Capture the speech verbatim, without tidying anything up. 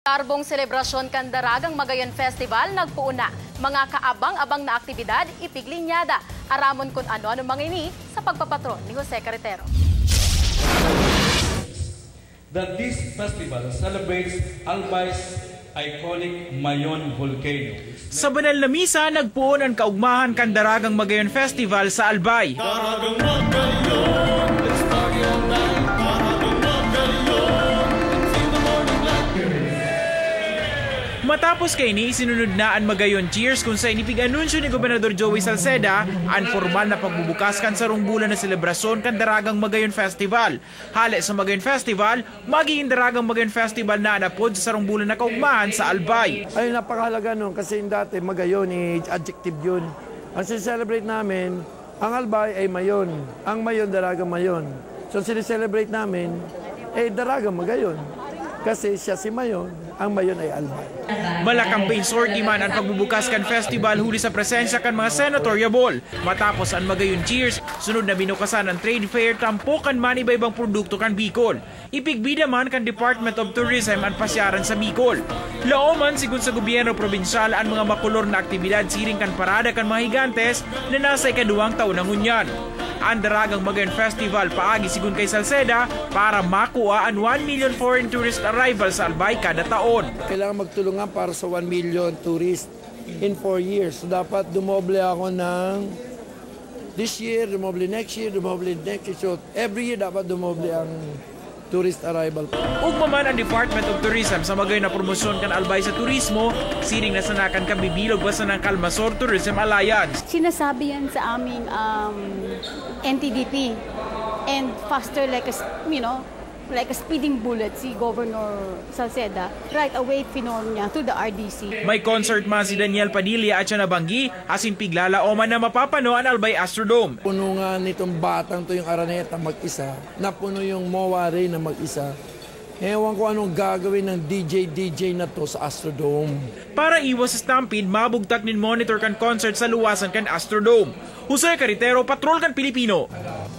Karbong selebrasyon kan Daragang Magayon Festival nagpoon na. Mga kaabang-abang na aktibidad, ipiglinyada. Aramon kun ano-ano mga ini sa pagpapatron ni Jose Carretero. That this festival celebrates Albay's iconic Mayon volcano. Sa banal na misa, nagpoon an kaugmahan kan Daragang Magayon Festival sa Albay. Matapos kaini, isinunod na an Magayon Cheers, kun saen ipig-anunsyo ni Gobernador Joey Salceda an formal na pagbubukas kan sarong bulan na selebrasyon kan Daragang Magayon Festival. Hale sa Magayon Festival, magiging Daragang Magayon Festival na an apod sa sarong bulan na kaugmahan sa Albay. Ay, napakahalaga nun kasi yung dati, Magayon, eh, adjective yun. Ang sineselebrate namin, ang Albay ay Mayon. Ang Mayon, Daragang Mayon. So, sineselebrate namin, eh, Daragang Magayon. Kasi siya si Mayon, ang Mayon ay Albay. Mala campaign sortie man an pagbubukas kan festival huli sa presensya kan mga senatoriable. Matapos an Magayon Cheers, sunod na binukasan an trade fair tampok kan man iba-ibang produkto kan Bicol. Ipigbida man kan Department of Tourism an pasyaran sa Bicol. Laoman, sigon sa gobyerno probinsyal, an mga makolor na aktibidad siring kan parada kan mga higantes na nasa ikaduwang taon na ngunyan. An Daragang Magayon Festival paagi sigon kay Salceda para makua an one million foreign tourist arrival sa Albay kada taon. Kailangan magtulungan para sa one million tourists in four years. So, dapat dumoble ako ng this year, dumoble next year, dumoble next year. So, every year dapat dumoble ang tourist arrival. Ugma man an Department of Tourism sa magayon na promosyon kan Albay sa turismo, siring na sana kan kabibilog pa sanang Kalmasor Tourism Alliance. Sinasabi yan sa aming um, N T D P. And faster like a, s- you know, like a speeding bullet si Governor Salceda, right away finorm niya to the R D C. May concert man si Daniel Padilla at siya nabanggi, asin piglalaoman na mapapano an Albay Astrodome. Puno nga nitong batang to yung Araneta mag-isa, napuno yung MOA Arena mag-isa. Ewan ko anong gagawin ng D J D J na to sa Astrodome. Para iwas stampede, mabugtak nin monitor kan concert sa luwasan kan Astrodome. Jose Carretero, Patrol kan Pilipino.